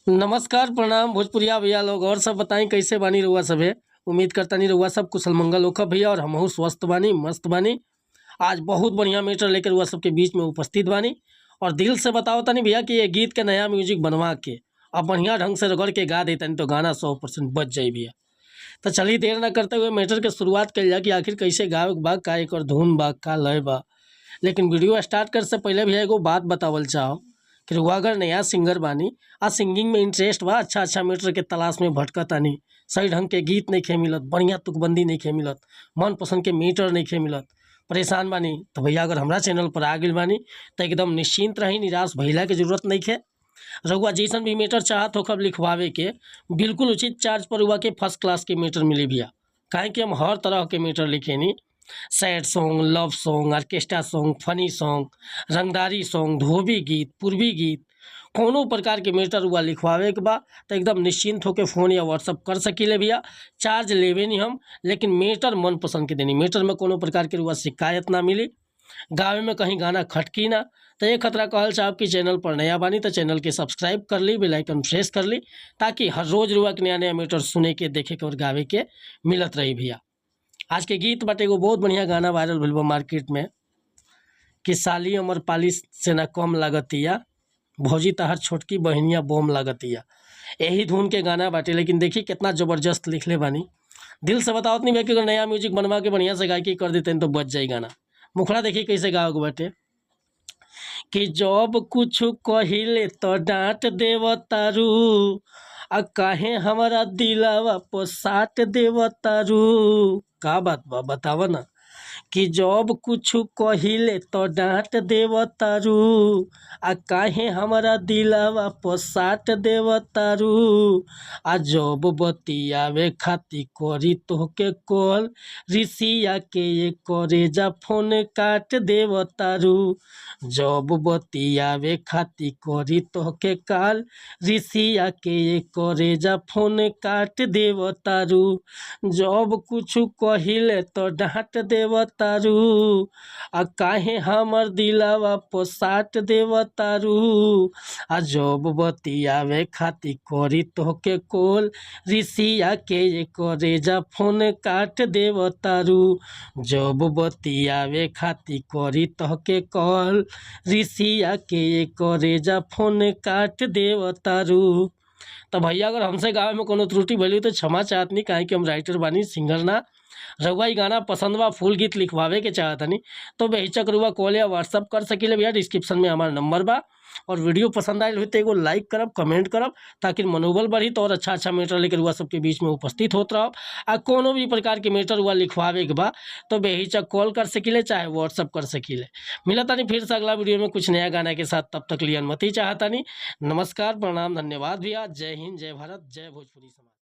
नमस्कार, प्रणाम भोजपुरिया भैया लोग। और सब बताई कैसे बानी रउआ सभे। उम्मीद करतानी रउआ सब कुशल मंगल होखब भैया और हमहू स्वस्थ बानी, मस्त बानी। आज बहुत बढ़िया मैटर लेकर रउआ सबके बीच में उपस्थित बानी और दिल से बताओ तनी भैया कि ये गीत के नया म्यूजिक बनवा के अब बढ़िया ढंग से रगड़ के गा देतनी तो गाना 100% बच जाई भैया। तो चलिए देर ना करते हुए मैटर के शुरुआत कइल जा कि आखिर कैसे गावे के बा, का एकर धुन बा, का लय बा। लेकिन वीडियो स्टार्ट करे से पहले भैया एगो बात बतावल चाहो कि रउआ अगर नया सिंगर बानी आ सिंगिंग में इंटरेस्ट बा, अच्छा अच्छा मैटर के तलाश में भटकतानी, सही ढंग के गीत नइखे मिलत, बढ़िया तुकबंदी नइखे मिलत, मनपसंद के मीटर नइखे मिलत, परेशान बानी, तो भैया अगर हमरा चैनल पर आ गइल बानी तो एकदम निश्चिंत रही, निराश भइला के जरूरत नइखे। रउआ जैसन भी मीटर चाहत होखब लिखवावे के, बिल्कुल उचित चार्ज पर रउआ के फर्स्ट क्लास के मीटर मिली भैया। काहे कि हम हर तरह के मीटर लिखेनी, sad song, love song, orchestra song, funny song, रंगदारी सॉन्ग, धोबी गीत, पूर्वी गीत, कौनो प्रकार के मीटर रउआ लिखवावे के बा तो एकदम निश्चिंत होके फ़ोन या व्हाट्सअप कर सकीले भैया। चार्ज लेवे नहीं हम, लेकिन मीटर मन पसंद के देनी। मीटर में कोनो प्रकार के रउआ शिकायत ना मिली, गावे में कहीं गाना खटकी ना। तो ये खतरा कहल चाहब कि चैनल पर नया बानी तो चैनल के सब्सक्राइब कर ली, बेल आइकन प्रेस कर ली, ताकि हर रोज रुआ के नया नया मीटर सुने के, देखे के और गावे के मिलत रही भैया। आज के गीत बाटे एगो बहुत बढ़िया गाना वायरल भइल बा मार्केट में कि साली अमर पाली से ना कम लागतिया, भौजी तहार छोटकी बहनिया बम लागतिया। यही धुन के गाना बाटे, लेकिन देखी कितना ज़बरदस्त लिखले बानी। दिल से बताओ नहीं भैया कि अगर नया म्यूजिक बनवा के बढ़िया से गायकी कर देते तो बच जाई गाना। मुखड़ा देखी कैसे गावे के बाटे कि जब कुछ कहिले तो डांट देव तारू, आ काहे हमरा दिलावा पर साट देव तारू। का बात बा बताव ना। कि जब कुछ कहिले तो डांट देव तारू, आ काहे हमरा दिलावा पर साट देव तारू। आ जब बतियावे खाती करी तोहके कॉल, रिसिया के ये करेजा फोन काट देव तारू। जब बतियावे खाती करी तोहके काल, रिसिया के ये करेजा फोन काट देव तारू। जब कुछ कहिले तो डांट देव तारू, आ काहे हमर दिलावा पर साट देव तारू। आ जब बतियावे खाती करी तोहके कोल, रिसिया के ये करेजा फोन काट देव तारू। जब बतियावे खाती करी तोहके कॉल, रिसिया के ये करेजा फोन काट देव तारू। तो भैया अगर हमसे गावे में कोनो त्रुटि भइल तो क्षमा चाहतनी, काहे कि हम राइटर बानी, सिंगर ना। रउआ ई गाना पसंद बा, फुल गीत लिखवावे के चाहतनी तो बेहिचक रउआ कॉल या व्हाट्सअप कर सकीले भैया। डिस्क्रिप्शन में हमार नंबर बा। और वीडियो पसंद आयल हो तो एगो लाइक करब, कमेंट करब, ताकि मनोबल बढ़ी तो और अच्छा अच्छा मैटर लेकर रउआ सबके बीच में उपस्थित होत रहब। आ कोनो भी प्रकार के मैटर रउआ लिखवावे के बा तो बेहिचक कॉल कर सकीले, चाहे व्हाट्सअप कर सकीले। मिलतानी फिर से अगला वीडियो में कुछ नया गाना के साथ, तब तक लिए अनुमति चाहतानी। नमस्कार, प्रणाम, धन्यवाद भैया। जय हिंद, जय भारत, जय भोजपुरी समाज।